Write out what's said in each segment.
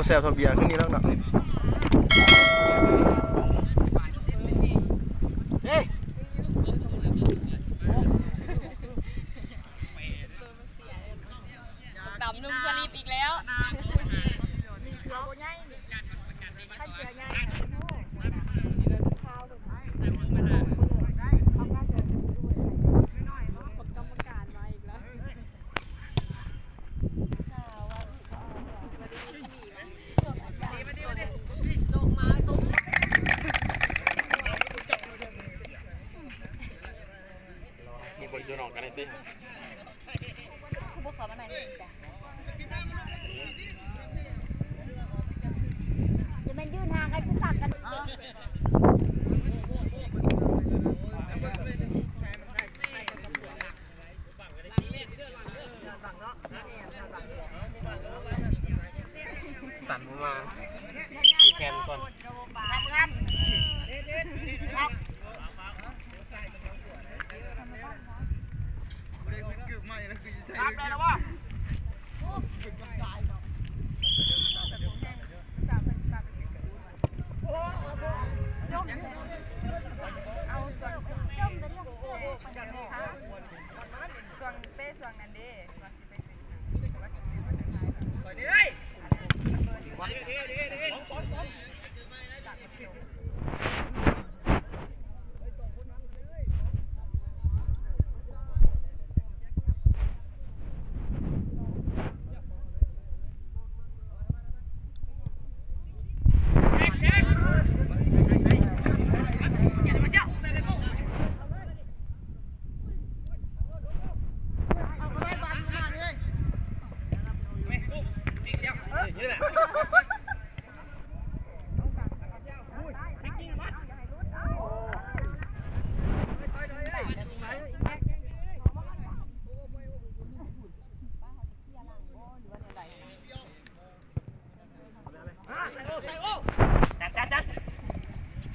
ແຊວເທົ່າເບຍຄືນີ້ແລ້ວເນາະ. ດຳນຸ່ງສະລິບອີກແລ້ວ. ຕັນປະມານ ແຄມກ່ອນ.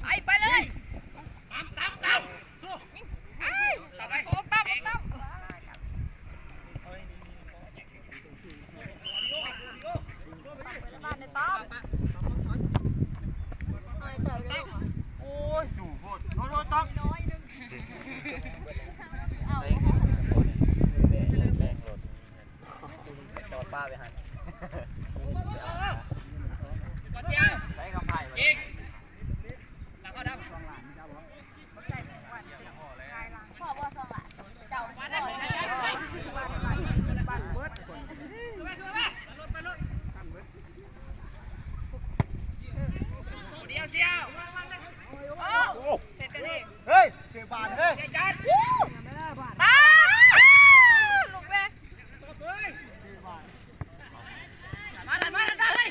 ໄປ ໄປເລີຍ. ຕຳ ຕຳ ຕຳ ສູ້ ຍິງ ຕຳໄປ ໂອ້ ຕຳ ຕຳ ໂອ້ຍ ສູງໂພດ ໂທດ ໂທດ ຕຳ ແປງໂລດ. ຈອດປ້າໄປຫັ້ນ ໃຊ້ກັບໃຜວະ? ດຽວ ເຊຍວ ໂອ້ ເຮັດກັນເອງ ເຮີ້ຍ ເຕະບານເຮີ້ຍ ຕາຍ ລູກແມ່. ມາ ມາ ມາ ເຮີ້ຍ.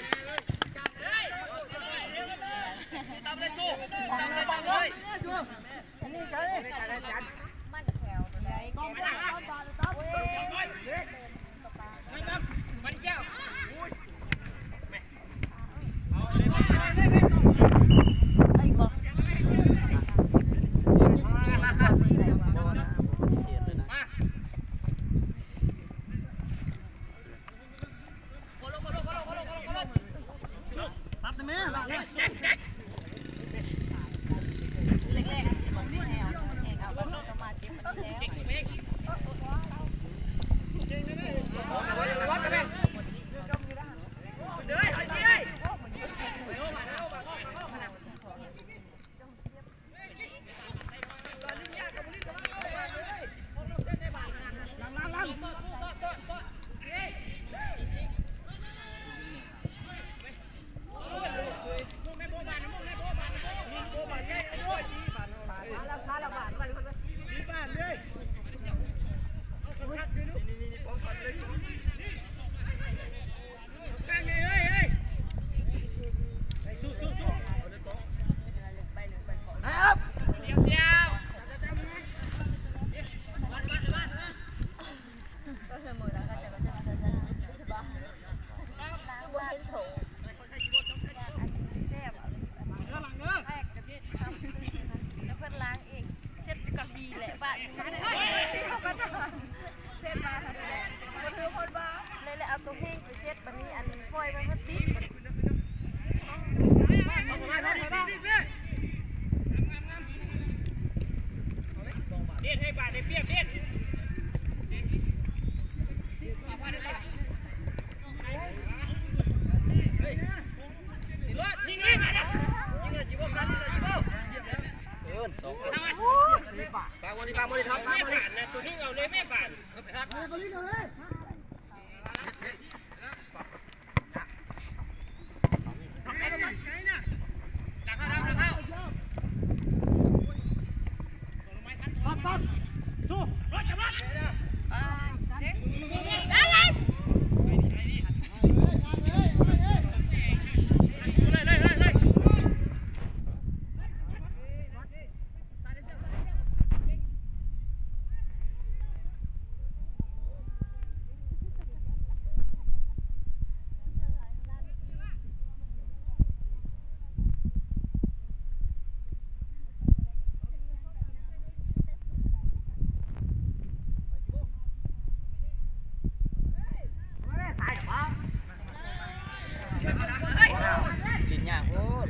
ຫຼິ້ນຍາກໂພດ.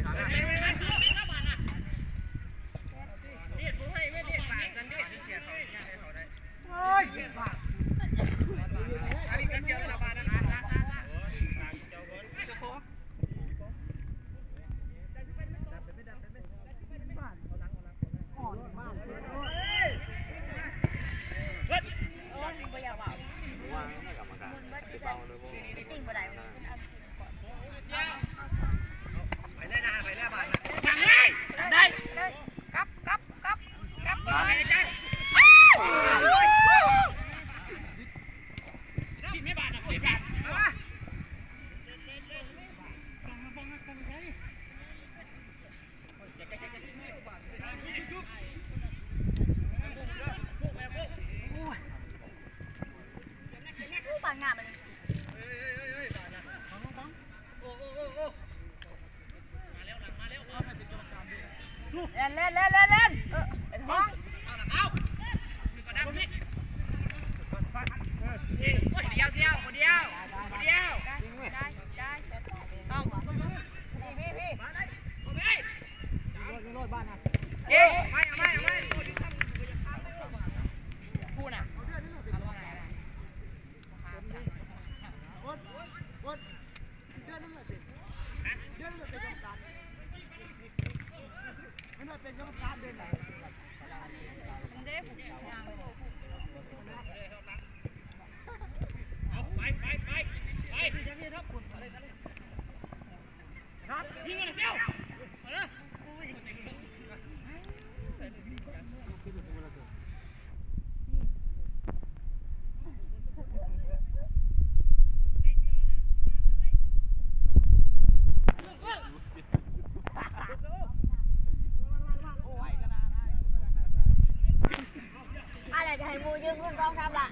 ອາ ແລ້ວຈະໃຫ້ໝູ່ຢືມເງິນສອງສາມລ້ານ.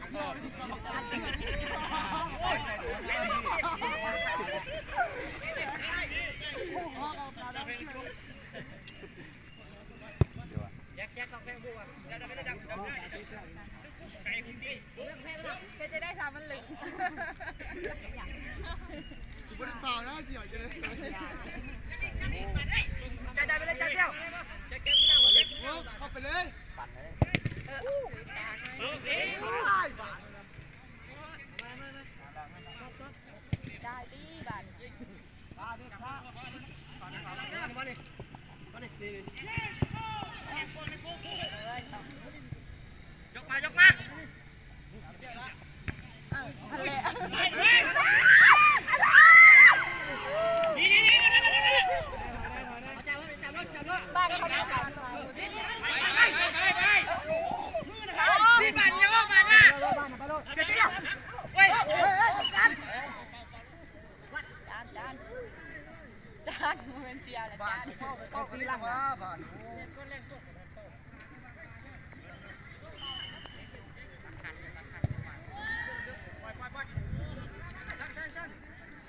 ເຮັດຈັ່ງໃດຖ້າມັນເລິກ? ກູບໍ່ໄດ້ຟາວນະ ຊິເອົາຈັ່ງໃດ? ຈ່າຍໄດ້ໄປເລີຍ ຈ່າຍແລ້ວ. ໂອ້ ເຂົ້າໄປເລີຍ. ເອີ ຈ່າຍຕິບາດ. ຍົກມາ ຍົກມາ. ຈານ ຈານ ຈານ ບໍ່ແມ່ນເຊຍລະ ຈານ ເຂົ້າໄປ ເຂົ້າໄປ ເຂົ້າໄປ.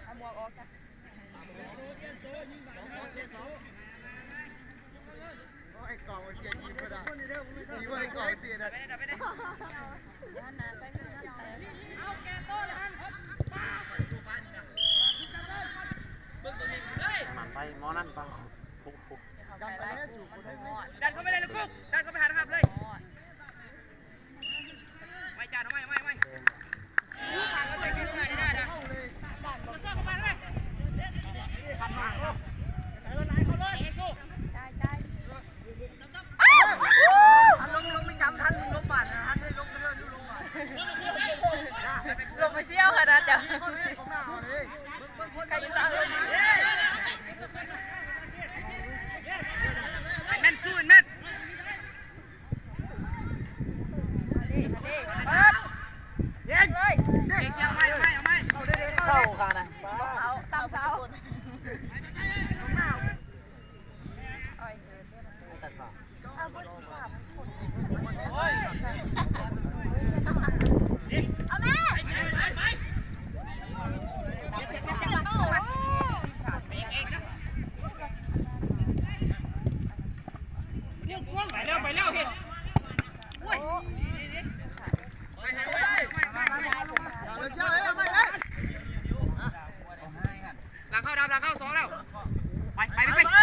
ເອົາໝວກອອກຊະ. ໂອ້ຍ ກອງເຊຍອີກກໍໄດ້ ດີກວ່າໄອ້ກອງເຕະນະ. ເບິ່ງຕົວນີ້ເລີຍ ນັ້ນໄປ ໝໍນັ້ນໄປ. ໂອ້ໂຫ ດັນເຂົ້າໄປເລີຍລູກກຸກ ດັນເຂົ້າໄປຫາທາງຮັບເລີຍ. ໄວ້ຈານ ເອົາໄວ້ ເອົາໄວ້ ເອົາໄວ້. ລາຍໆ ເຂົ້າເລີຍ ເຂົ້າເລີຍ. ຈ່າຍ ຈ່າຍ. ທັນລົງ ລົງໄປຈຳ ທັນລົງບາດ ທັນໄດ້ລົງໄປເດີ ລົງບາດ. ແມ່ນ ສູ້ແມ່ນ. ເຂົ້າຂ້າງນະ ເຂົ້າ ຕາມເສົາ. ໄປແລ້ວ ໄປແລ້ວ ເຮັດ ໂອ້ຍ ຫຼັງເຂົ້າ ດຳ ຫຼັງເຂົ້າ ສອງແລ້ວ ໄປ ໄປ ໄປ ໄປ.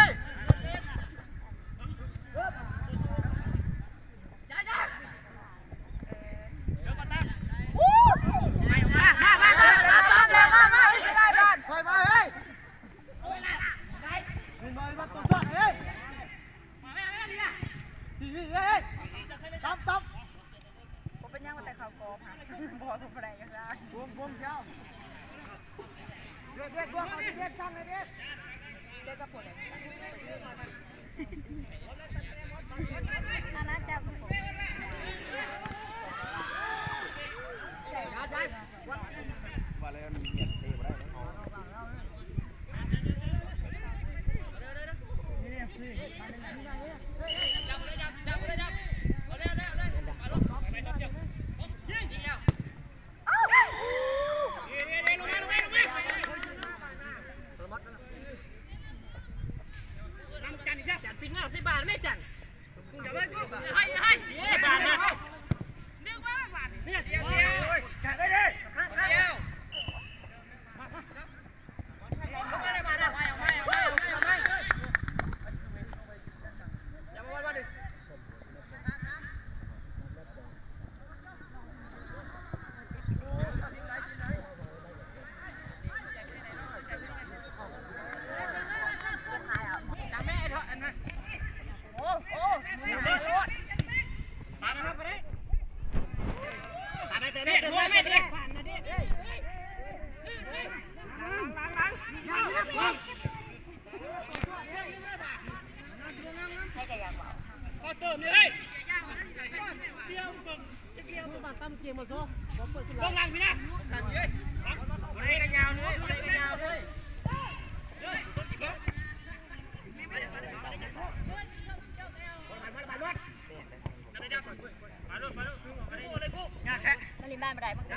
ບໍ່ເປັນຫຍັງ ວ່າແຕ່ເຂົາກໍບໍ່ ບໍ່ໄດ້ກໍໄດ້ ມັນຫຼິ້ນບ້ານບໍ່ໄດ້ ມັນກໍເລີຍ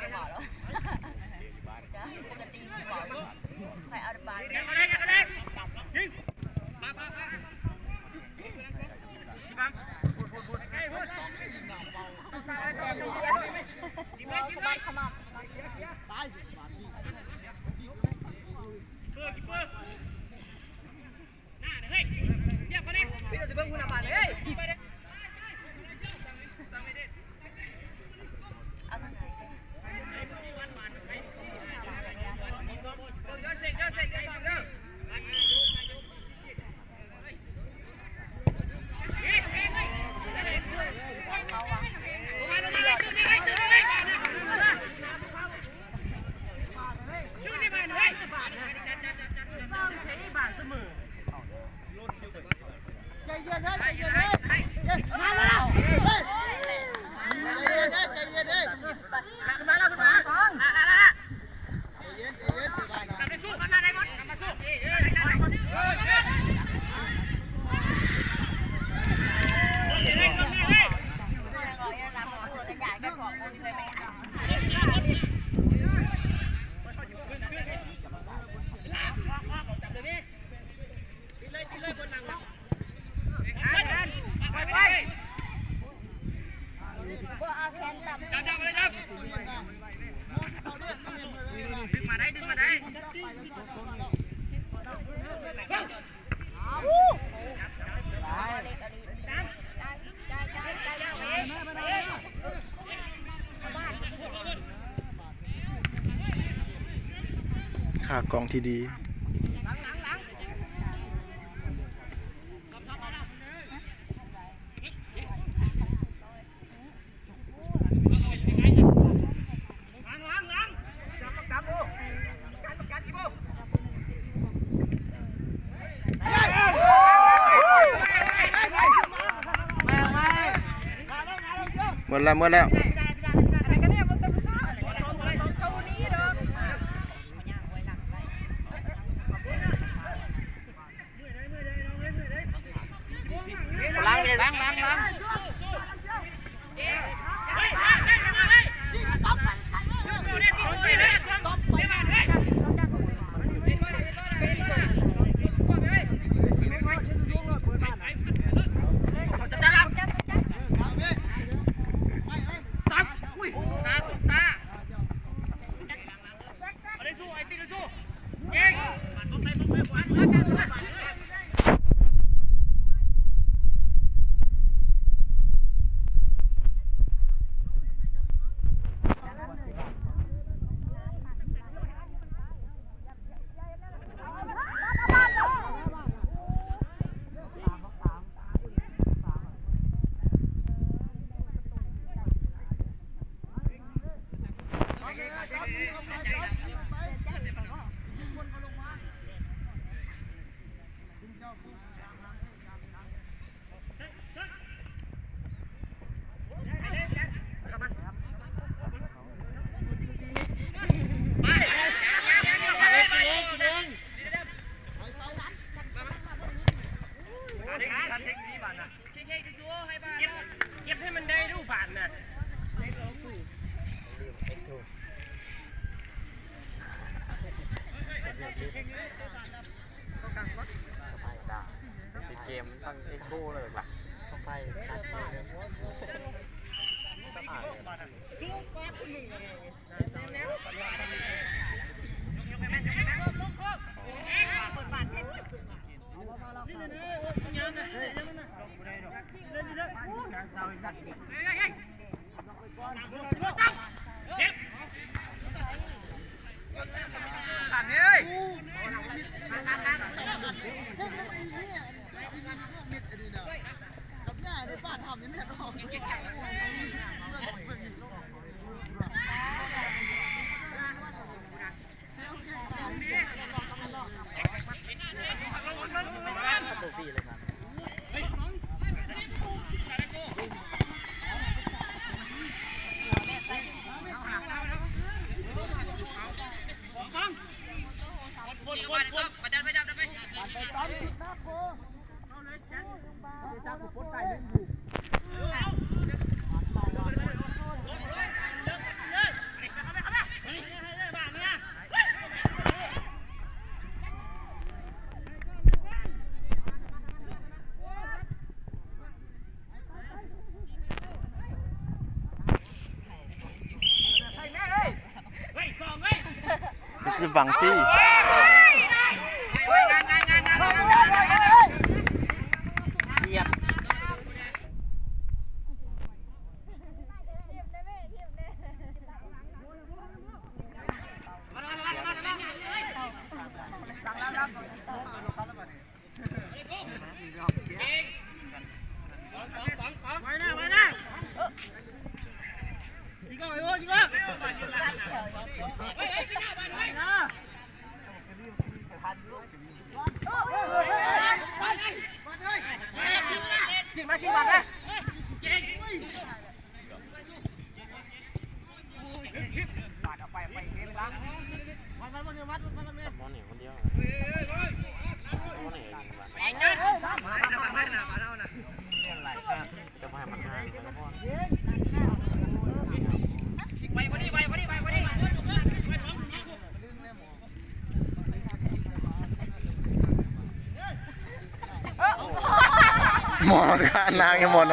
ເວົ້າແລ້ວ ປົກກະຕິເວົ້າ ໃຜເອົາແຕ່ບ້ານ ເບິ່ງພຸ້ນນະບາດເອີຍ. ໃຈເຢັນເອີຍ ໃຈເຢັນເອີຍ ເຢັນ ມາແລ້ວ ເຮີ້ຍ ໃຈເຢັນເອີຍ ໃຈເຢັນເອີຍ ຂຶ້ນມາແລ້ວ ຂຶ້ນມາ ລະ ລະ ລະ ໃຈເຢັນ ໃຈເຢັນ ໃຈເຢັນ ນຳໄປສູ້ ນຳໄປໝົດ ນຳໄປສູ້ ເອີ ເອີ ເອີ ເອີ ເອີ ເອີ ເອີ ດຶງມາໄດ້ ດຶງມາໄດ້. ຄ່າກ້ອງທີ່ດີ. ຫຼັງ ຫຼັງ ຫຼັງ ຈັບ ຈັບ ໂອ້ ປະກັນ ປະກັນ ອີໂບ. ໝົດແລ້ວ ໝົດແລ້ວ. ເກັບ ເກັບໃຫ້ມັນໄດ້ລູກບາດນະ. ເກມທັງເອັກໂກເລີຍລະ ເຂົ້າໄປສັດເລີຍ. ມັນຈະບັງຕີ ສຽບ. ໝໍນນາງຍັງໝໍນ.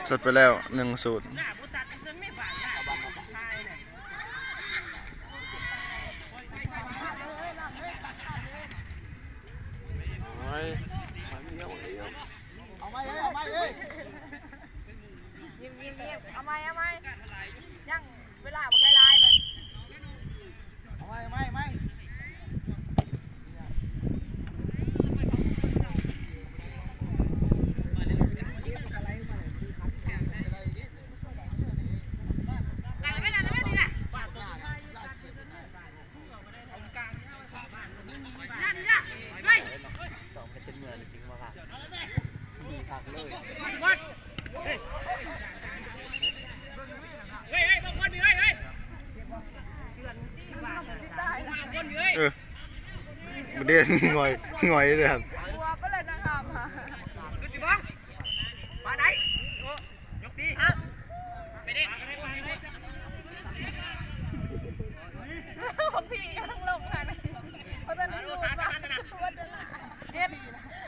ເສັດໄປແລ້ວ ໜຶ່ງສູນ. ເອົາໃໝ່ເອີຍ ເອົາໃໝ່ເອີຍ ຍິ້ມໆ ເອົາໃໝ່ ເອົາໃໝ່ ຍັງເວລາບັກຫຼາຍໆ ເບິ່ງ. ເອົາໃໝ່ ເອົາໃໝ່ ເອົາໃໝ່. ເດນ ຫງອຍ ຫງອຍເດນ ຫົວໄປເລີຍນາງງາມ ຂຶ້ນຊິບໍ່ ປາໄດ້ ຍົກຕີ ໄປເດ້ ພວກພີ່ກຳລັງລົງຫັ້ນ ເພາະຕອນນີ້ ເຮັດ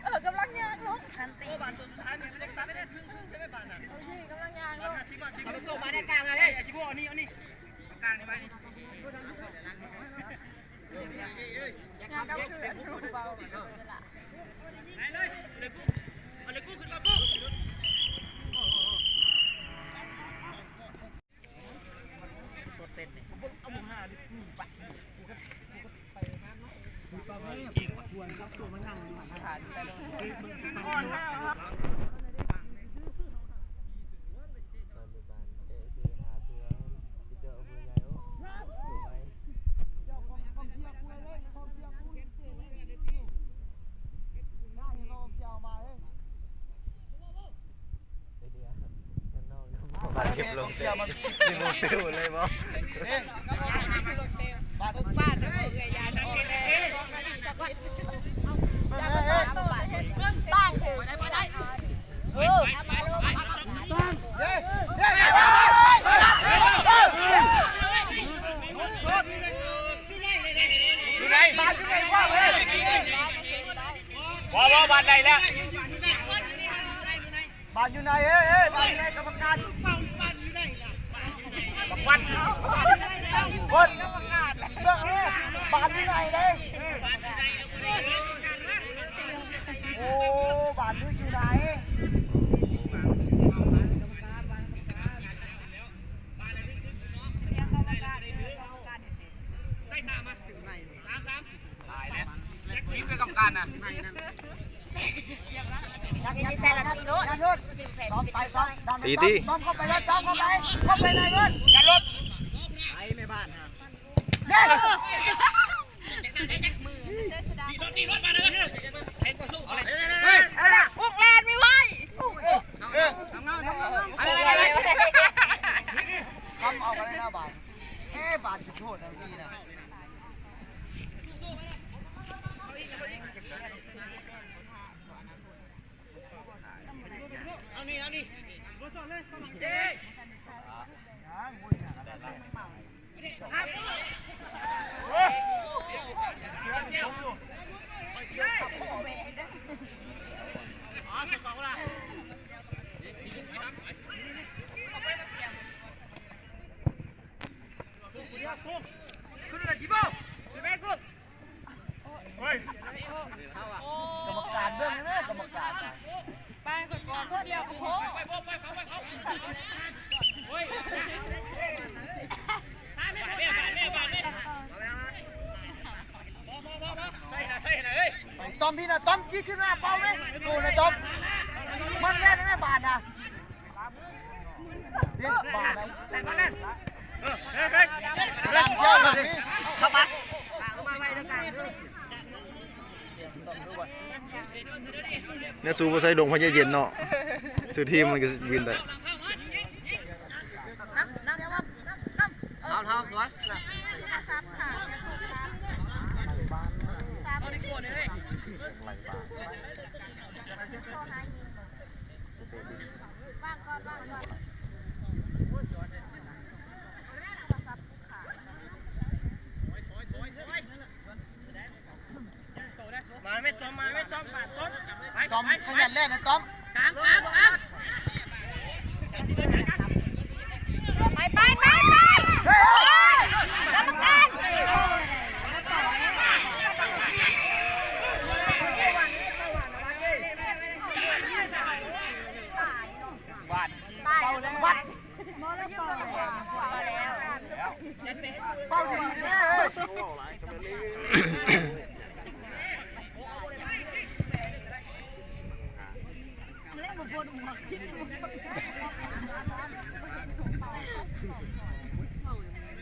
ເອີ ກຳລັງຍ່າງລົງ ໂອ້ ບານຕົວສຸດທ້າຍນີ້ມັນຍັງຕັດໄດ້ເຖິງ ເຖິງໃຊ່ໄໝບາດນະ ໂອເຄ ກຳລັງຍ່າງລົງ ບາດໃນກາງເລີຍ ເອີ ຊິບໍ່ ເອົານີ້ ເອົານີ້ ກາງນີ້ໄວ້ນີ້ ບາດເຈັບລົງເຕະ ຊິບໍ່ເຕະເລີຍບໍ່? ບາດ ບາດເອີຍ ຢ່າອອກແລ້ວ ບາດເອີຍ ບາດເອີຍ ເອີ ຢູ່ໃນ ບໍ່ ບໍ່ ບາດໄດ້ແລ້ວ ບາດຢູ່ໃນ ເອີ ເອີ ບາດຢູ່ໃນ ກຳມະການ ບັກວັດ ເບິ່ງ ເບິ່ງ ເອີ ບາດຢູ່ໃນເດ້ ໂອ້ ບາດຢູ່ໃນ ໃສ່ສາມມາ ສາມ ສາມ ຕາຍແລ້ວ ນີ້ຄືກຳມະການນະ ໃນນັ້ນ ຢ່າໃສ່ລະຕີໂລດ ຢ່າໂລດ ຕ້ອມໄປ ຕ້ອມ ດັນ ຕີ ຕີ ຕ້ອມເຂົ້າໄປເລີຍ ຕ້ອມເຂົ້າໄປ ເຂົ້າໄປໃນເລີຍ ຢ່າໂລດ ໄອ້ແມ່ບ້ານ ເດ້ ດີດລົດ ດີດລົດມາເດີ ແຂງຕໍ່ສູ້ ເອົາເລີຍ ເຮີ້ຍ ອຸກແລ່ນໄວໆ ເອີ ທຳເງົາ ທຳເງົາ ທຳເງົາ ທຳເອົາກັນໄດ້ນະບາດ ເອີ ບາດຈຸດໂທດນະເມື່ອກີ້ນະ ເອົານີ້ ເອົານີ້ ກຳມະການເບິ່ງເດີ ກຳມະການ ໄປກ່ອນຄົນດຽວກໍພໍ ໄປຕ້ອມ ພີ່ນະ ຕ້ອມ ກິນຂຶ້ນມາ ເປົ່າແມ່ ໂຕນະ ຕ້ອມ ມັນແລ່ນແມ່ບາດນະ. ແນວສູບໍ່ໃສ່ດົງພະຍາເຢັນເນາະ ຊື້ທີມມັນກໍວິນໄດ້. ເອົາ ເອົາ ສວຍ. ວາງກ່ອນ ວາງກ່ອນ ມາແມ່ຕ້ອມ ມາແມ່ຕ້ອມ ປາດຕົ້ນ ໄປ ຕ້ອມ ໄປ ຂະຫຍັນແລ່ນນະຕ້ອມ ກາງ ກາງ ກາງ ໄປ ໄປ ໄປ ໄປ ກຳມະການ ວັດ ວັດ ເປົ່າດີໆ ເອີ. ເ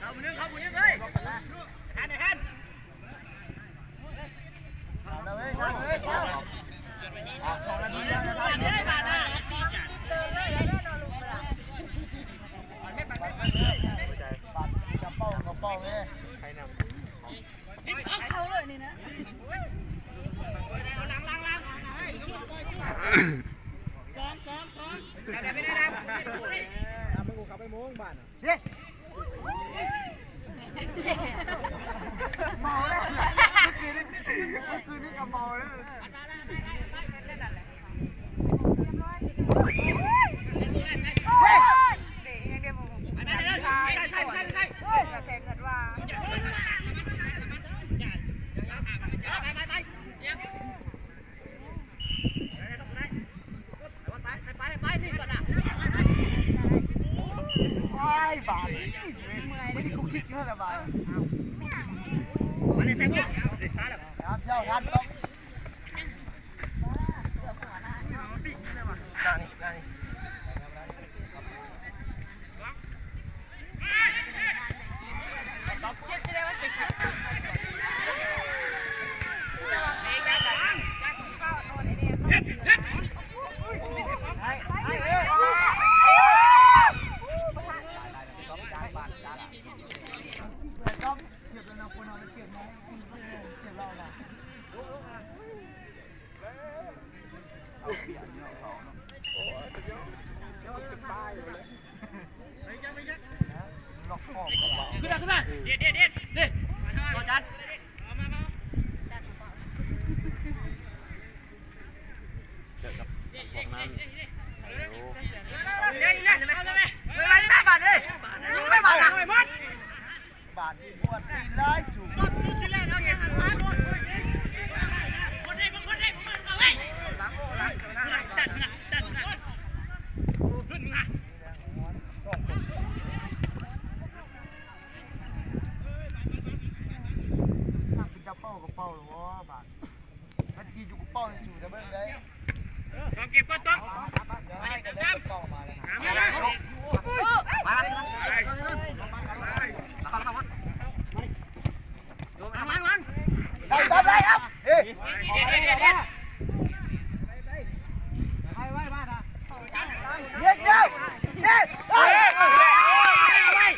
ເຂົ້າຜູ້ໜຶ່ງ ເຂົ້າຜູ້ໜຶ່ງເລີຍ ທັນ ທັນ ເຂົ້າເລີຍນີ້ນະ ສອງ ສອງ ສອງ ໄດ້ ໄດ້ ໄດ້ ໄດ້ ເມາແລ້ວ ເມື່ອຄືນນີ້ ເມື່ອຄືນນີ້ກໍເມົາແລ້ວ ຂຶ້ນມາ ຂຶ້ນມາ ເດັດ ເດັດ ເດັດ ເດັດ ໂຕຈັດ ເຈີກັບພວກນັ້ນ ເດ ເດ ເດ ເດ ເດ ເດ ເດ ບາດນີ້ບວດຕີນຫຼາຍສູງ ເຈົ້າເປົ້າກໍເປົ້າແລ້ວບໍ່ບາດ ມັນທີ່ຢູ່ກໍເປົ້າໃຫ້ສູງຈະເບິ່ງໄດ້ ຕ້ອງເກັບກ່ອນ ຕ້ອງ ໄດ້ກໍໄດ້ເປົ້າມາແລ້ວ ມາ ມາ ມາ ມາ ໄດ້ ໄດ້ ໄດ້ ໄດ້ ໄປ ໄປ ມາ ເຮັດ ເຮັດ ເຮັດ ເຮີ້ຍ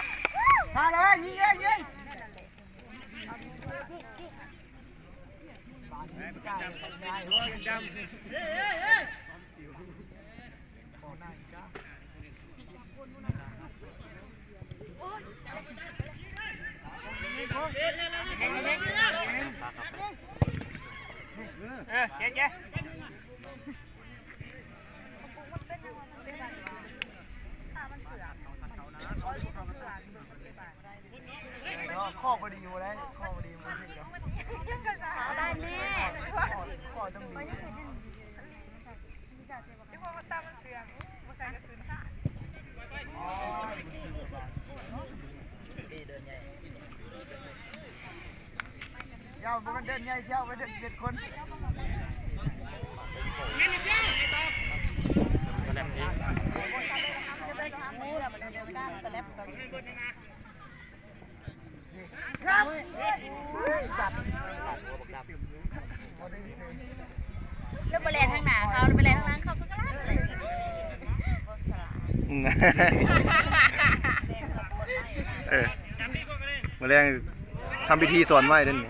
ມາເລີຍ ຍິງ ຍິງ ຍິງ ເອີ ເຈັດ ເຈັດ ເນາະ ຂໍ້ບໍ່ດີຢູ່ແລ້ວ ຂໍ້ບໍ່ດີບໍ່ຖືກດອກ ໄດ້ແມ່ ຂໍ້ ຂໍ້ຕ້ອງດີ ເຈົ້າບໍ່ແມ່ນເດີນໃຫຍ່ ເຈົ້າໄປເດີນເຈັດຄົນ ສະແລັບນີ້ ສະແລັບ ແລ້ວໄປແລ່ນທາງໜ້າເຂົາ ໄປແລ່ນທາງຫຼັງເຂົາ ເຂົາກໍລາດເລີຍ ເອີ ມື້ແລງທຳພິທີສອນໄວ້ເດ້ນີ້.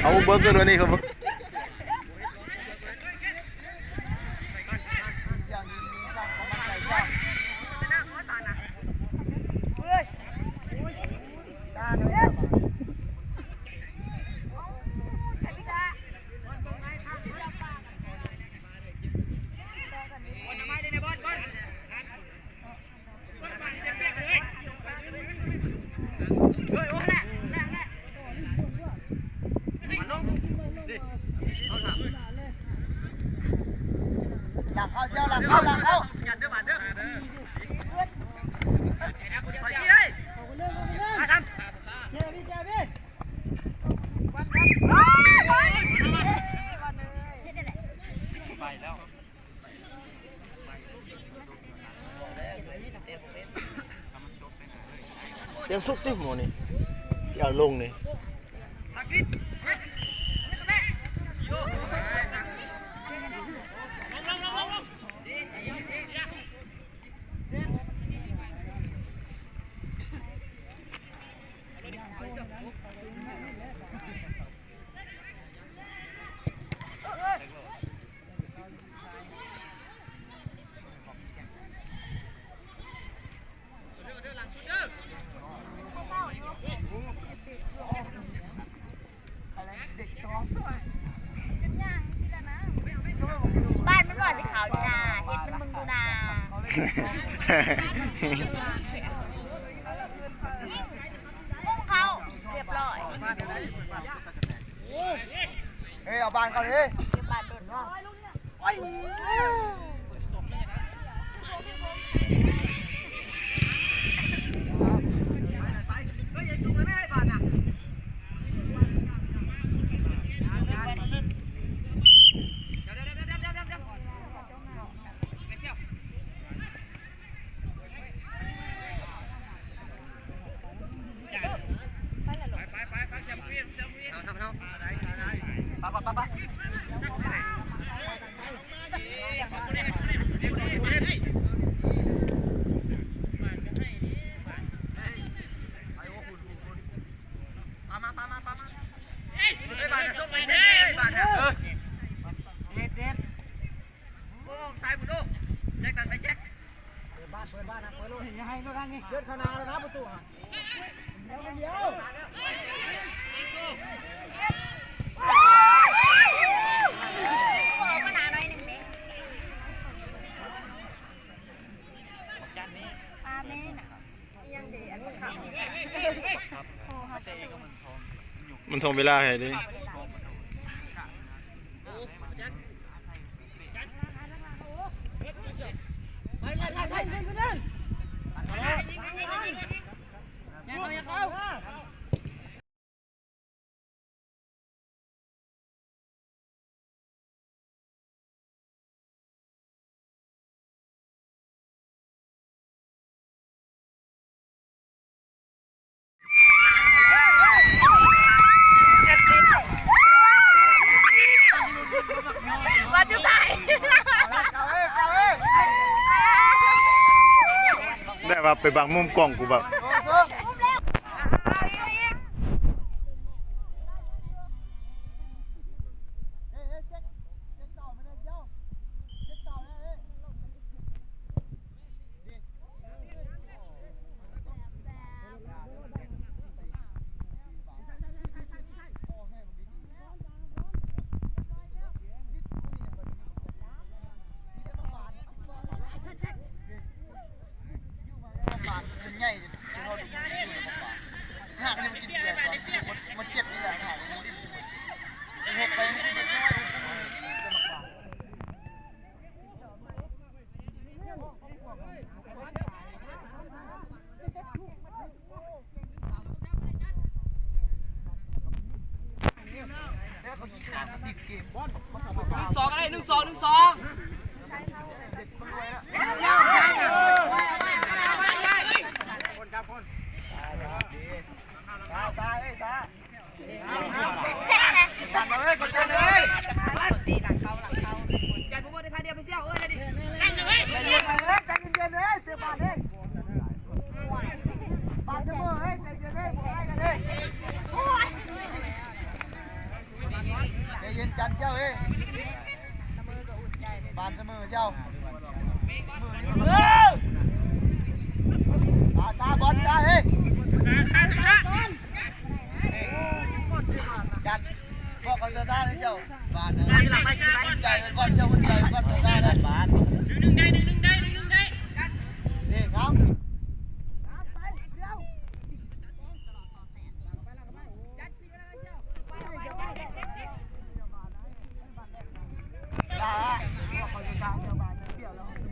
ເອົາເບິ່ງກັນ ໂດຍນີ້ເຂົາເບິ່ງ. ເຈົ້າຍິງຍິງຊ້ຳ ເຂົ້າມາໃກ້ຊ້ຳ. ເຂົ້າ ເຂົ້າ ໄປແລ້ວ. ຍັງສຸກຕິໝໍນີ້ ຊິເອົາລົງນີ້. ບ້ານມັນບໍ່ຊິເຂົ້າຢູ່ນາ ເຮັດມັນເບິ່ງຢູ່ນາ. ຍິງ ມຸ້ງເຂົ້າ ຮຽບຮ້ອຍ. ເອີ ເອົາບານເຂົ້າເລີຍ ບານໂດນເນາະ. ໂອ້ຍ ປາມາ ປາມາ ປາມາ ເອີຍ ບາດນະ ສົ່ງໄປເຊັນເລີຍ ບາດນະ ເອີ ເດັດ ເດັດ. ໂອ້ ອອກຊ້າຍພຸ້ນ ໂອ້ ແຈັກ ດັນໄປແຈັກ. ເປີດບ້ານ ເປີດບ້ານນະ ເປີດໂລດ ຢ່າໃຫ້ໂລດທາງນີ້ ເດີນເຂົ້າໜ້າແລ້ວນະປະຕູຫັ້ນ ດຽວ ດຽວ. ອອກມາໜ້າໜ້ອຍໜຶ່ງເດ້ ປາແມ່ນະ. ມັນຖ່ວງເວລາໃຫ້ເດ້. ໄດ້ວ່າໄປບັງມຸມກ້ອງ ກູແບບ ມັນໃຫຍ່ ມັນເຈັບນີ້ແຫຼະ ເຮັດໄປມັນຄືເດັກນ້ອຍ. ໜຶ່ງສອງ ເອີຍ ໜຶ່ງສອງ ໜຶ່ງສອງ. ໃຈເຢັນຈັນເຊວເອີຍ ບ້ານສະເໝີເຊວ ສະເໝີນີ້ມັນ ເອີ ສາ ສາ ບອນ ສາ ເອີຍ ຈັນ ພວກເຂົາສະຕາເຊວ ບ້ານ ອຸ່ນໃຈໄວ້ກ່ອນ ເຊວ ອຸ່ນໃຈໄວ້ກ່ອນ ສະຕາເດີ ບ້ານ ໜຶ່ງໜຶ່ງໄດ້ ໜຶ່ງໜຶ່ງໄດ້ ໜຶ່ງໜຶ່ງໄດ້ ເດ້ ເອົາ. ລາ ພວກເຂົາຢູ່ທາງດຽວກັນ ດຽວແລ້ວ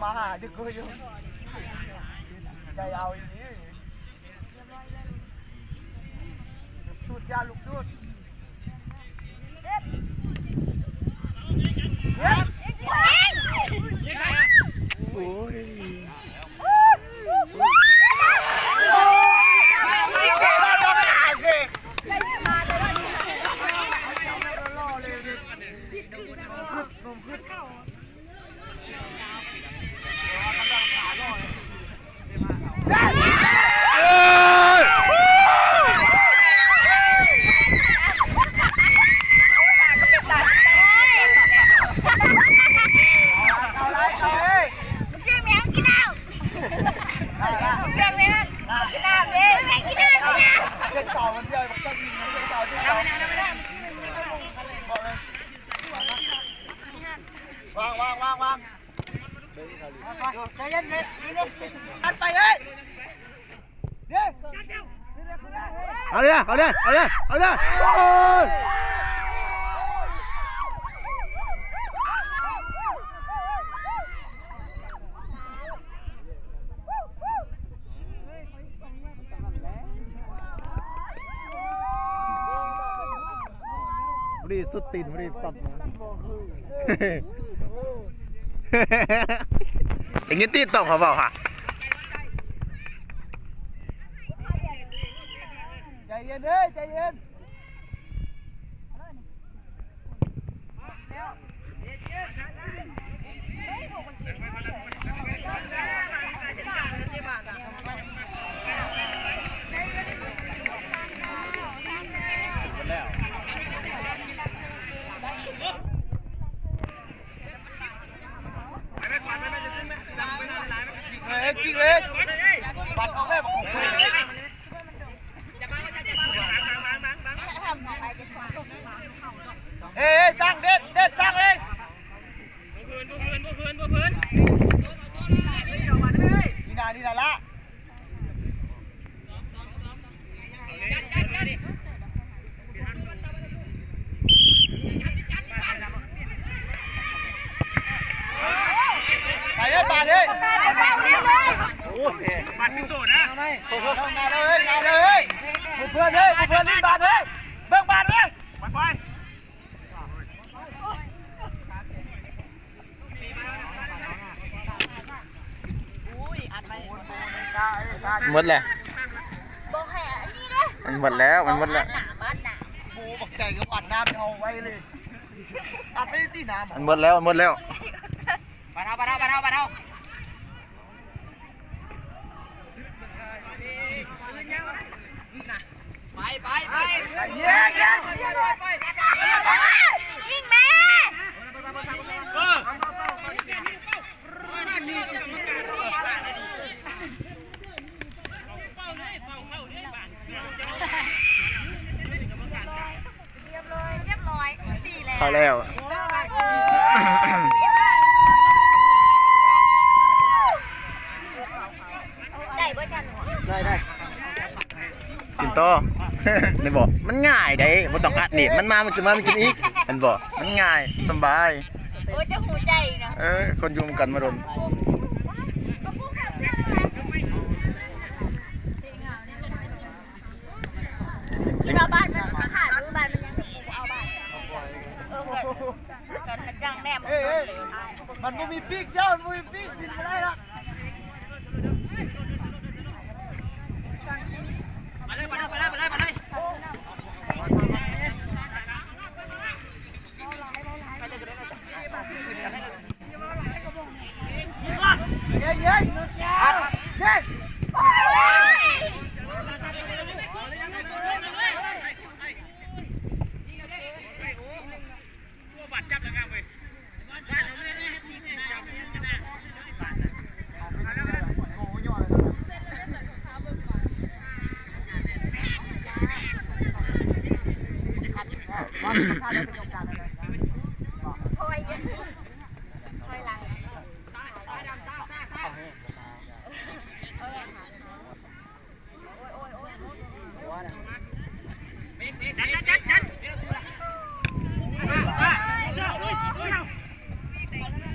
ມາຫາດຶກກູຢູ່ ໃຈເອົາອີ່ຫຼີ ລູກຊຸດ ຢ່າລູກຊຸດ ໂອ້ຍ. ວາງ ວາງ ວາງ ວາງ ໃຈເຢັນເວດ ອັດໄປເລີຍ ເດ້ ເອົາເລີຍ ເອົາເລີຍ ເອົາເລີຍ ເອົາເລີຍ ໂອ້ຍ. ພໍດີສຸດຕີນ ພໍດີປັບມາ ໄດ້ຍິນຕີນຕ້ອງເຂົາເວົ້າຫະ ໃຈເຢັນເອີຍ ໃຈເຢັນ. ຈິກເລີຍ ຈິກເລີຍ ບັດອອກເລີຍ ບັດອອກເລີຍ. ເອີ ສ້າງເດັດ ເດັດສ້າງເລີຍ ນີ້ນະ ນີ້ນະລະ ໄປເອີຍ ບາດເອີຍ ໂອ້ຍ ບາດຕິດໂຕນະ ເອົາໜ້າເດີ ເອົາໜ້າເດີ ເພື່ອນເອີຍ ເພື່ອນຫຼິ້ນບາດເອີຍ ເບິ່ງບາດເອີຍ ໄປ ໄປ. ໝົດແລ້ວ ບໍ່ແຄ່ອັນນີ້ເດ້ ມັນໝົດແລ້ວ ມັນໝົດແລ້ວ ໂອ້ ບັກໃຫຍ່ກໍອັດນ້ຳເຮົາໄວ້ເລີຍ ອັດໄປຕິນ້ຳ ມັນໝົດແລ້ວ ມັນໝົດແລ້ວ ບາດເຮົາ ບາດເຮົາ ບາດເຮົາ ບາດເຮົາ. ໄປ ໄປ ໄປ ຍິງແມ່ ເອີ ຮຽບຮ້ອຍ ຮຽບຮ້ອຍ ດີແລ້ວ ເຂົ້າແລ້ວ ໄດ້ບໍ່ຈັນ ໄດ້ ໄດ້ ກິນຕໍ່ ໄດ້ບໍ່ ມັນງ່າຍເດ້ ບໍ່ຕ້ອງອັດນີ້ ມັນມາ ມັນຈະມາ ມັນກິນອີກ ແມ່ນບໍ່ ມັນງ່າຍ ສະບາຍ ໂອ້ຍ ເຈົ້າຮູ້ໃຈນະ ເອີ ຄົນຢູ່ນຳກັນມາດົນ. ຄິດວ່າບ້ານມັນຫາຢູ່ ບ້ານມັນຍັງບໍ່ເອົາບ້ານ ເອີ ເອີ ເອີ ມັນບໍ່ມີປີກເຈົ້າ ມັນບໍ່ມີປີກ ບິນບໍ່ໄດ້ລະ ໄປເລີຍ ໄປເລີຍ ໄປເລີຍ ໄປເລີຍ.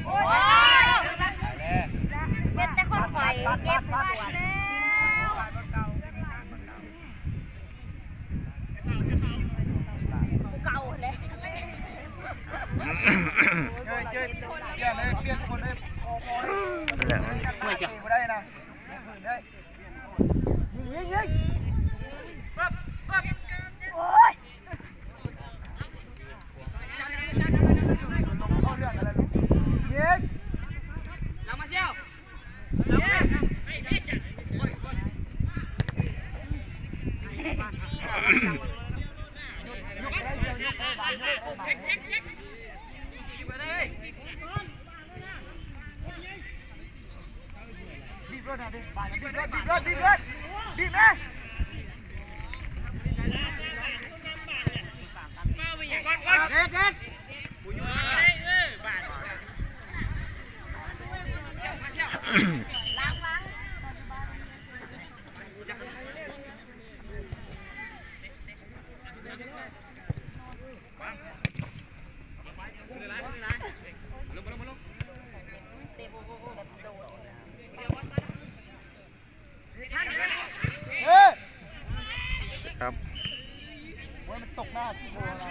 ໂອ້ຍ. ປ່ຽນເລີຍ ປ່ຽນຄົນເລີຍ ໂອ້ໂຫ ເມື່ອຍເຊຍ ບໍ່ໄດ້ນະ ຍິງ ຍິງ ຍິງ ໂອ້ຍ ເຂົ້າເລື່ອງກັນແລ້ວ ຍິງ ຫຼັງມາຊຽວ ເອີ ຄັບ ໂອ້ຍ ມັນຕົກໜ້າທີ່ໂບນະ ຕັ້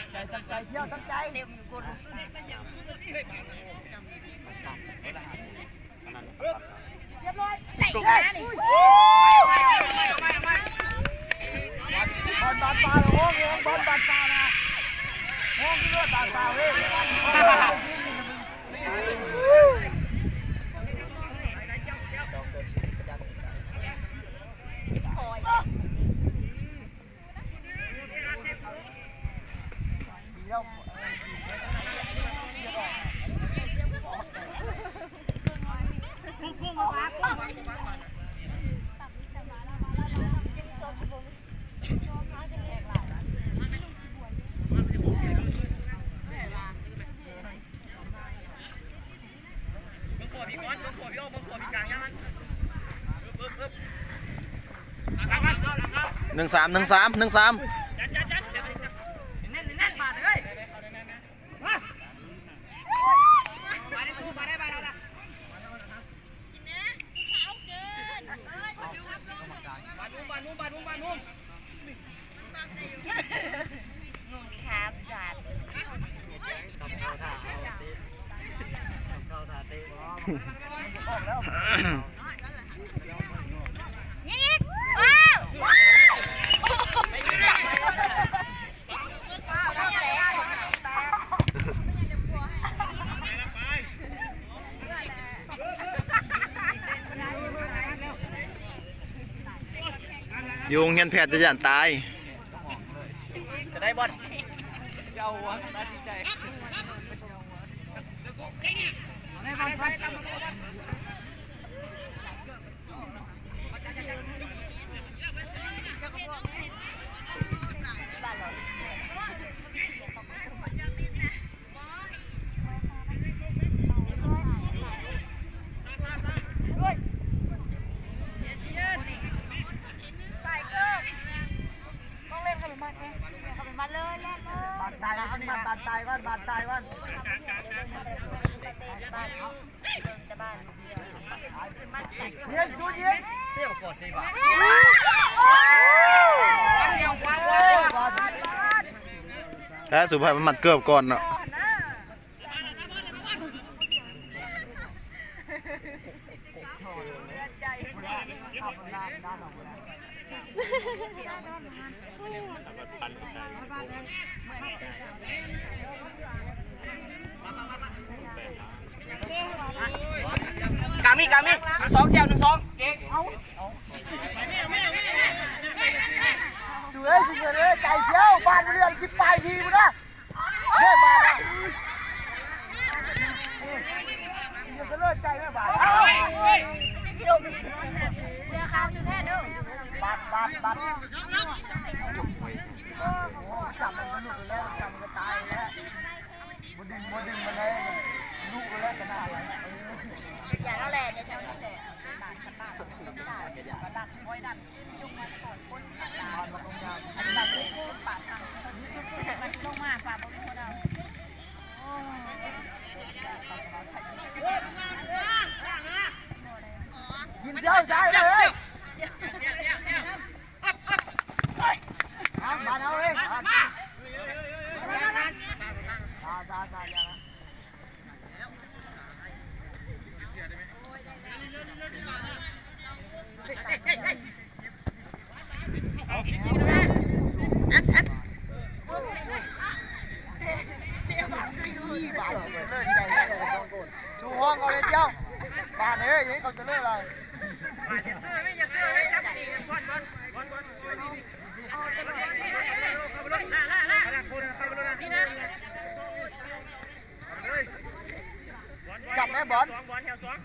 ງໃຈ ຕັ້ງໃຈ ທ່ຽວ ຕັ້ງໃຈ ເຕັມກຸນ ຮຽບຮ້ອຍ ເຕະໜ້ານີ້ ບອນບາດປາ ໂອ້ຍ ບອນບາດປານະ ໂອ້ຍ ບາດປາເວີຍ ໜຶ່ງສາມ ໜຶ່ງສາມ ໜຶ່ງສາມ ຢູ່ໂຮງຮຽນແພດຈະຢ້ານຕາຍ ຈະໄດ້ບໍ່ ຈະເອົາຫົວ ຕັດສິນໃຈ ແລ້ວສຸພາຍມັນມັດເກີບກ່ອນເນາະ. ກາມີ ກາມີ ໜຶ່ງສອງ ສ່ຽວ ໜຶ່ງສອງ ເກັ່ງ ເອົາ ສວຍ ສວຍ ເອີ ໄກສ່ຽວ ບາດເລື່ອງສິບປາຍທີພຸ້ນນະ. ເຮີ້ຍ ບາດນະ ຢ່າສະເລີດໃຈແມ່ບາດ ເສືອຂາວຊື່ແທ້ເດີ ບາດ ບາດ ບາດ ໂອ້ ຈັບມັນກະຫຼຸດແລ້ວ ຈັບມັນກະຕາຍແລ້ວ ບໍ່ດຶງ ບໍ່ດຶງມາໄດ້ ລຸກແລ້ວກະໜາວ ຢ່າເອົາແຫຼະ ໃນແຖວນີ້ແຫຼະ ຍິງເຈົ້າໃສ່ເລີຍ. ເຮັດ ເຮັດ ດູຫ້ອງເຂົາເລີຍເຈົ້າ ບາດເອີຍ ຢ່າໃຫ້ເຂົາສະເລີຍຫຼາຍ. ຈັບແມ່ບອນ. ຈັດ ຈັດ ຈັດ.